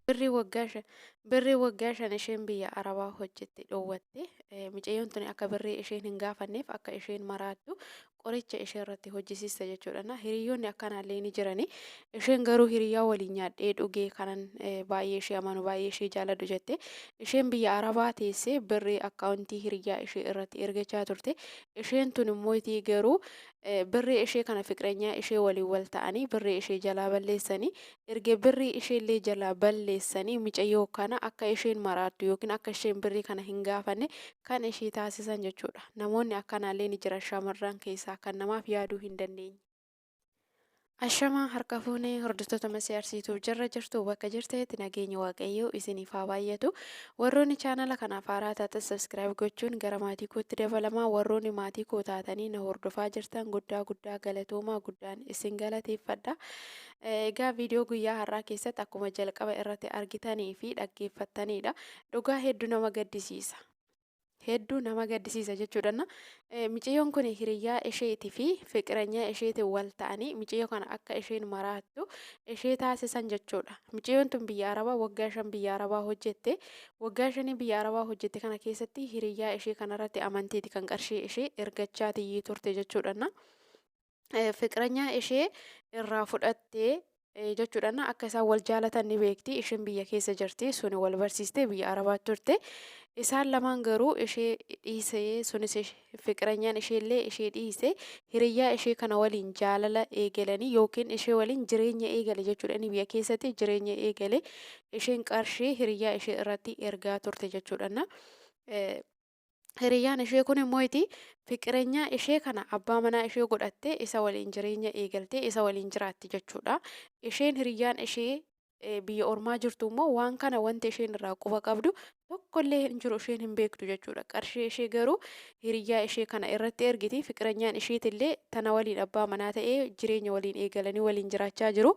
Birrii waggaa 5 Birrii waggaa 5 isheen biyya Arabaa hojjette dhoowwatte. Micayyoon tuni akka birrii isheen hin gaafanneef akka isheen maraattu qoricha ishee irratti hojjisiiste jechuudha. Na hiriyyoonni akkanaallee ni jirani. Isheen garuu hiriyyaa waliin nyaadhee dhugee kanan baay'ee ishee amanu baay'ee ishee jaaladhu jette. Isheen biyya Arabaa teessee birrii akkaawuntii hiriyyaa ishee irratti ergachaa turte. Isheen tun immoo garuu birrii ishee kana fiqrenyaa ishee waliin wal ta'anii birrii ishee jalaa balleessanii erga birrii isheellee jalaa balleessanii micayyoo kana akka isheen maraattu yookiin akka isheen birrii kana hin gaafanne kan ishee taasisan jechuudha. Namoonni akkanaallee ni jiran shamarran keessaa kan namaaf yaaduu hin dandeenye. Ashamaa harka fuunee hordoftoota Masii Arsiituuf jirra jirtu bakka jirtanitti nageenyi Waaqayyoo isiniif haa baay'atu. Warroonni chaanala kanaaf haaraa taatan subscribe gochuun gara maatii kootti dabalamaa. Warroonni maatii koo taatanii na hordofaa jirtan guddaa guddaa galatoomaa guddaan isin galateeffadha. Egaa viidiyoo guyyaa har'aa keessatti akkuma jalqaba irratti argitanii fi dhaggeeffattanidha. Dhugaa hedduu nama gaddisiisa. Hedduu nama gaddisiisa jechuudha. Micayyoon kun hiriyyaa isheetii fi fiqiranyaa isheetiin wal ta'anii micayyoo kana akka isheen maraattu ishee taasisan jechuudha. Micayyoon tun biyya Arabaa waggaa 5 biyya Arabaa hojjette. Waggaa shanii biyya Arabaa hojjette kana keessatti hiriyyaa ishee kanarratti amantiiti kan qarshii ishee ergachaa tiyyii turte jechuudha. Fiqiranyaa ishee irraa fudhattee jechuudha. Akka isaan wal jaalatan ni beekti. Isheen biyya keessa jirti. Suni wal barsiistee biyya Arabaa turte. Isaan lamaan garuu ishee dhiisee sunis fiqiranyaan isheellee ishee dhiise hiriyyaa ishee kana waliin jaalala eegalanii yookiin ishee waliin jireenya eegale jechuudha. Inni biyya keessatti jireenya eegale isheen qarshii hiriyyaa ishee irratti ergaa turte jechuudha. Hiriyyaan ishee kun immoo iti fiqirenyaa ishee kana abbaa manaa ishee godhattee isa waliin jireenya eegaltee isa waliin jiraatti jechuudha. Isheen hiriyyaan ishee biyya ormaa jirtu immoo waan kana wanti isheen irraa quba qabdu tokkollee hin jiru isheen hin beektu jechuudha. Qarshii ishee garuu hiriyyaa ishee kana irratti ergiti. Fiqirenyaan isheetillee tana waliin abbaa manaa ta'ee jireenya waliin eegalanii waliin jiraachaa jiru.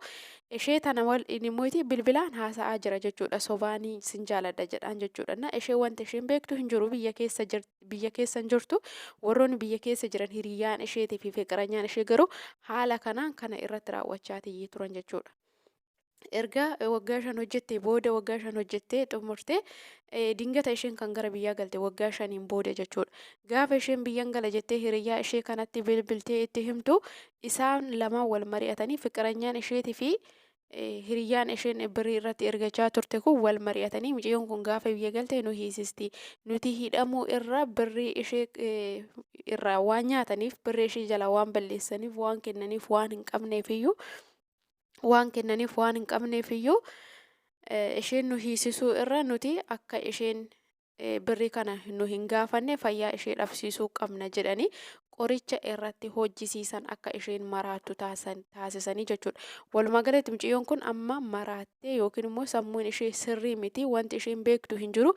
Ishee tana waliin immoo bilbilaan haasa'aa jira jechuudha. Sobaanii sin jaaladha jedhaan jechuudha. Na ishee wanta isheen beektu hin jiru biyya keessa biyya keessa hin jirtu. Warroonni biyya keessa jiran hiriyyaan isheetii fi fiqiranyaan ishee garuu haala kanaan kana irratti raawwachaa tiyyii turan jechuudha. Erga waggaa 5 hojjettee booda waggaa 5 hojjettee xumurtee dingata isheen kan gara biyyaa galte waggaa 5n booda jechuudha. Gaafa isheen biyyan gala jettee hiriyyaa ishee kanatti bilbiltee itti himtu isaan lamaan wal mari'atanii fiqiranyaan isheetii fi hiriyyaan isheen birrii irratti ergachaa turte kun wal mari'atanii micayyoon kun gaafa biyya galte nu hiisisti. Nuti hidhamuu irra birrii ishee irraa waan nyaataniif birrii ishee jalaa waan balleessaniif waan kennaniif waan hin qabneef iyyuu waan kennaniif waan hin qabneef iyyuu isheen nu hiisisuu irra nuti akka isheen birrii kana nu hin gaafanne fayyaa ishee dhabsiisuu qabna jedhanii qoricha irratti hojjisiisan akka isheen maraattu taasisanii jechuudha. Walumaa galatti mucayyoon kun amma maraattee yookiin immoo sammuun ishee sirrii miti wanti isheen beektu hin jiru.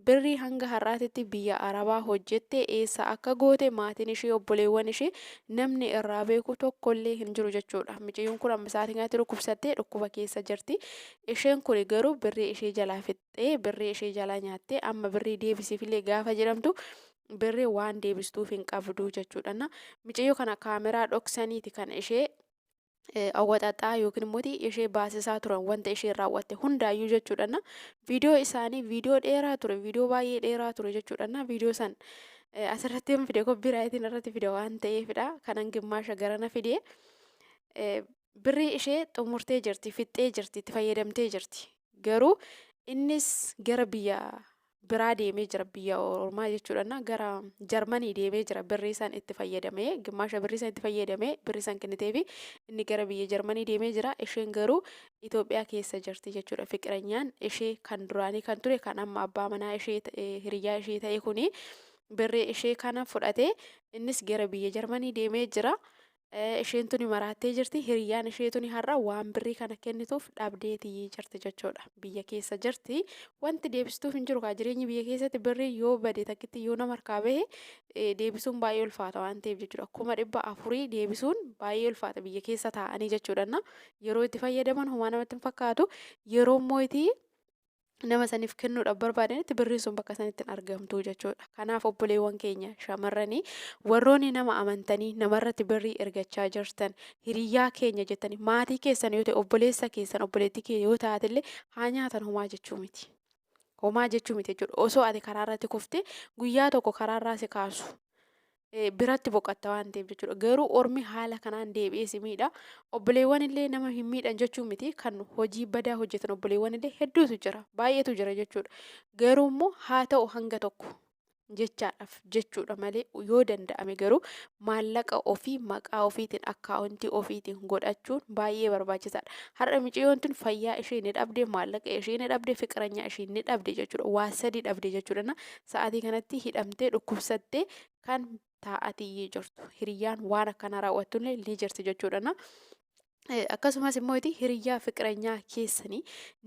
Birrii hanga har'aatitti biyya Arabaa hojjette eessa akka goote maatiin ishee obboleewwan ishee namni irraa beeku tokkollee hin jiru jechuudha. Mucayyoon kun amma sa'aatii kanatti dhukkubsattee dhukkuba keessa jirti. Isheen kun garuu birrii ishee jalaa fixxee birrii ishee jalaa nyaattee amma birrii deebisiifillee gaafa jedhamtu birrii waan deebistuuf hin qabdu jechuudha. Na mucayyoo kana kaameraa dhoksaniiti kan ishee awwaxaxaa yookiin immoo ishee baasisaa turan wanta isheen raawwatte hundaayyuu jechuudha. Na viidiyoo isaanii viidiyoo dheeraa ture viidiyoo baay'ee dheeraa ture jechuudha. Na viidiyoo san asirratti hin fide koppiraayitiin irratti fide waan ta'eefidha kanan gimmaasha garana fide. Birrii ishee xumurtee jirti, fixxee jirti, itti fayyadamtee jirti. Garuu innis gara biyya biraa deemee jira, biyya ormaa jechuudha. Gara Jarmanii deemee jira birrii san itti fayyadamee, gimmaasha birrii san itti fayyadamee, birrii san kenniteefi inni gara biyya Jarmanii deemee jira. Isheen garuu Itoophiyaa keessa jirti jechuudha. Fiqiranyaan ishee kan duraanii kan ture kan amma abbaa manaa ishee hiriyyaa ishee ta'e kuni birrii ishee kana fudhatee innis gara biyya Jarmanii deemee jira. Isheen tuni maraattee jirti. Hiriyyaan ishee tuni har'a waan birrii kana kennituuf dhabdeetii jirti jechuudha. Biyya keessa jirti. Wanti deebistuuf hin jiru kaa jireenyi biyya keessatti birrii yoo bade takkitti yoo nama harkaa bahe deebisuun baay'ee ulfaata waan ta'eef jechuudha. 400,000 deebisuun baay'ee ulfaata biyya keessa taa'anii jechuudha. Yeroo itti fayyadaman homaa namatti hin fakkaatu. Yeroo immoo itti Nama saniif kennuudhaaf barbaadanitti birriin sun bakka sanitti hin argamtu jechuudha. Kanaaf obboleewwan keenya shamarranii warroonni nama amantanii namarratti birrii ergachaa jirtan hiriyyaa keenya jettanii maatii keessan yoo ta'e obboleessa keessan obboleettii kee yoo taatellee haa nyaatan homaa jechuu miti. Homaa jechuu miti jechuudha. Osoo ati karaa irratti kuftee guyyaa tokko karaa irraa si kaasu. Biratti boqatta waan ta'eef jechuudha. Garuu ormi haala kanaan deebi'ee si miidha. Obboleewwan illee nama hin miidhan jechuu miti. Kan hojii badaa hojjetan obboleewwan illee hedduutu jira. Baay'eetu jira jechuudha. Garuu immoo haa ta'u hanga tokko jechaadhaaf jechuudha malee yoo danda'ame garuu maallaqa ofii maqaa ofiitiin akkaawuntii ofiitiin godhachuun baay'ee barbaachisaadha. Har'a miciyyoon tun fayyaa ishee ni dhabde, maallaqa ishee ni dhabde, fiqiranyaa ishee ni dhabde jechuudha. Waa sadii dhabde jechuudha. Sa'aatii kanatti hidhamtee dhukkubsattee kan taa'atiyyee jirtu. Hiriyyaan waan akkanaa raawwattullee ni jirti jechuudha. Na akkasumas immoo iti hiriyyaa fiqiranyaa keessanii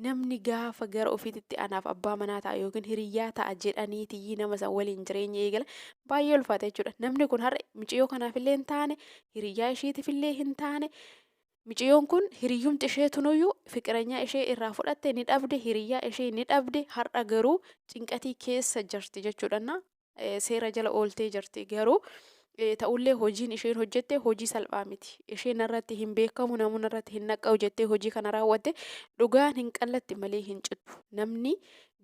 namni gaafa gara ofiititti anaaf abbaa manaa ta'a yookiin hiriyyaa ta'a jedhaniitiyyii nama san waliin jireenya eegala baay'ee ulfaata jechuudha. Namni kun har'a miciyyoo kanaafillee hin taane hiriyyaa ishiitiifillee hin taane. Miciyyoon kun hiriyyumti ishee tunuyyuu fiqiranyaa ishee irraa fudhatte ni dhabde, hiriyyaa ishee ni dhabde, har'a garuu cinqatii keessa jirti jechuudha. Seera jala ooltee jirti. Garuu ta'ullee hojiin isheen hojjette hojii salphaa miti. Isheen narratti hin beekamu, namuu narratti hin naqqa'u jettee hojii kana raawwatte dhugaan hin qallatti malee hin cittu. Namni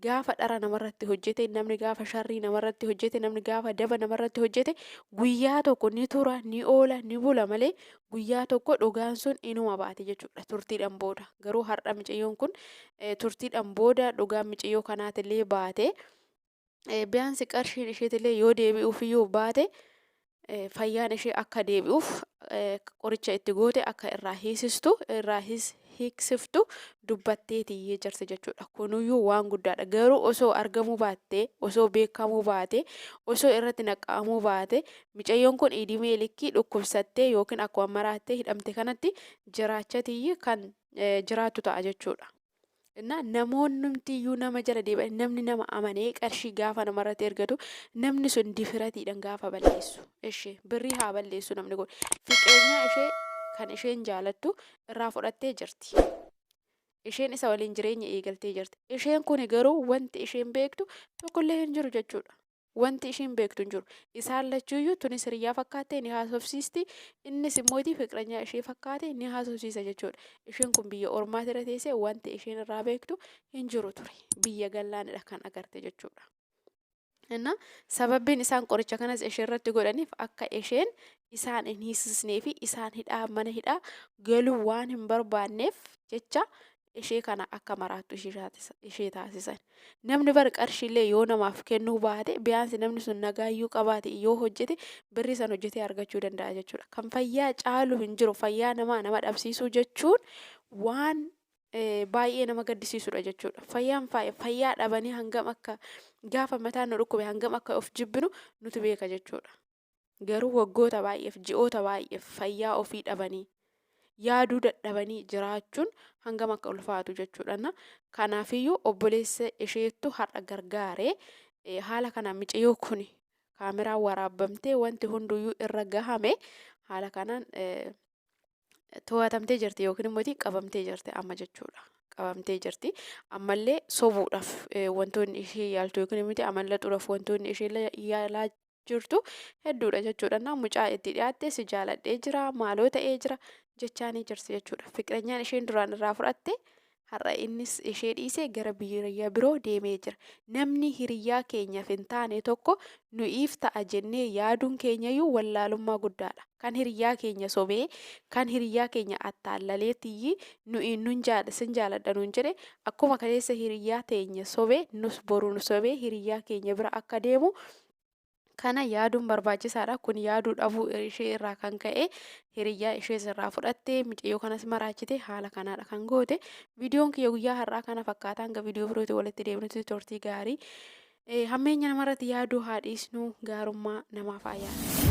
gaafa dhara namarratti hojjete, namni gaafa sharrii namarratti hojjete, namni gaafa daba namarratti hojjete guyyaa tokko ni tura, ni oola, ni bula malee guyyaa tokko dhugaan sun inuma baate jechuudha turtiidhaan booda. Garuu har'a micayyoon kun turtiidhaan booda dhugaan micayyoo kanaatillee baate biyaansi qarshiin isheetillee yoo deebi'uufiyyuu baate fayyaan ishee akka deebi'uuf qoricha itti goote akka irraa hiisistu irraa hiiksiftu dubbatteetiyyee jirti jechuudha. Kunuyyuu waan guddaadha. Garuu osoo argamuu baattee, osoo beekamuu baate, osoo irratti naqqa'amuu baate micayyoon kun idimee likkii dhukkubsattee yookiin akkuma maraattee hidhamte kanatti jiraachatiyyi kan jiraattu ta'a jechuudha. Innaa namoonnumtiyyuu nama jala deebi'an namni nama amanee qarshii gaafa namarratti ergatu namni sun difiratiidhaan gaafa balleessu. Ishee birrii haa balleessu namni kun. Fiqeenyaa ishee kan isheen jaalattu irraa fudhattee jirti. Isheen isa waliin jireenya eegaltee jirti. Isheen kun garuu wanti isheen beektu tokkollee hin jiru jechuudha. Wanti ishiin beektu hin jiru. Isaan lachuuyyuu tunis hiriyyaa fakkaattee ni haasofsiisti, innis immoo fiqranyaa ishee fakkaate ni haasofsiisa jechuudha. Isheen kun biyya ormaati irra teessee wanti isheen irraa beektu hin jiru ture. Biyya gallaanidha kan agarte jechuudha. Inna sababbiin isaan qoricha kanas ishee irratti godhaniif akka isheen isaan hin hiisisnee fi isaan hidhaa mana hidhaa galuu waan hin barbaanneef jecha ishee kana akka maraattu ishee taasisan. Namni bar qarshiillee yoo namaaf kennuu baate biyaansi namni sun nagaayyuu qabaate yoo hojjete birrii san hojjetee argachuu danda'a jechuudha. Kan fayyaa caalu hin jiru. Fayyaa namaa nama dhabsiisuu jechuun waan baay'ee nama gaddisiisudha jechuudha. Fayyaan fayyaa dhabanii hangam akka gaafa mataan nu dhukkube hangam akka of jibbinu nutu beeka jechuudha. Garuu waggoota baay'eef, ji'oota baay'eef fayyaa ofii dhabanii, yaaduu dadhabanii jiraachuun hangam akka ulfaatu jechuudha. Kanaafiyyuu obboleessa isheettu har'a gargaaree haala kanaan micayyoo kun kaameraan waraabbamtee wanti hunduyyuu irra gahame haala kanaan to'atamtee jirti yookiin immoo qabamtee jirti amma jechuudha. Qabamtee jirti. Ammallee sobuudhaaf wantoonni ishee yaaltu yookiin immoo amallaxuudhaaf wantoonni ishee yaalaa jirtu hedduudha jechuudha. Na mucaa itti dhiyaatte si jaaladhee jira maaloo ta'ee jira jechaanii jirti jechuudha. Fiqiranyaan isheen duraan irraa fudhatte har'a innis ishee dhiisee gara biyya biroo deemee jira. Namni hiriyyaa keenyaaf hin taane tokko nu'iif ta'a jennee yaaduun keenyayyuu wallaalummaa guddaadha. Kan hiriyyaa keenya sobee, kan hiriyyaa keenya attaallalee nu'i nun jaal sin jaaladha nuun jedhe akkuma kaleessa hiriyyaa teenya sobee nus boru nu sobee hiriyyaa keenya bira akka deemu kana yaaduun barbaachisaadha. Kun yaaduu dhabuu ishee irraa kan ka'e hiriyyaa ishees irraa fudhatte mucayyoo kanas maraachite haala kanaadha kan goote. Viidiyoon kiyya guyyaa har'aa kana fakkaata. Hanga viidiyoo birootti walitti deebinutti turtii gaarii. Hammeenya namarratti yaaduu haa dhiisnu gaarummaa namaaf haa yaadnu.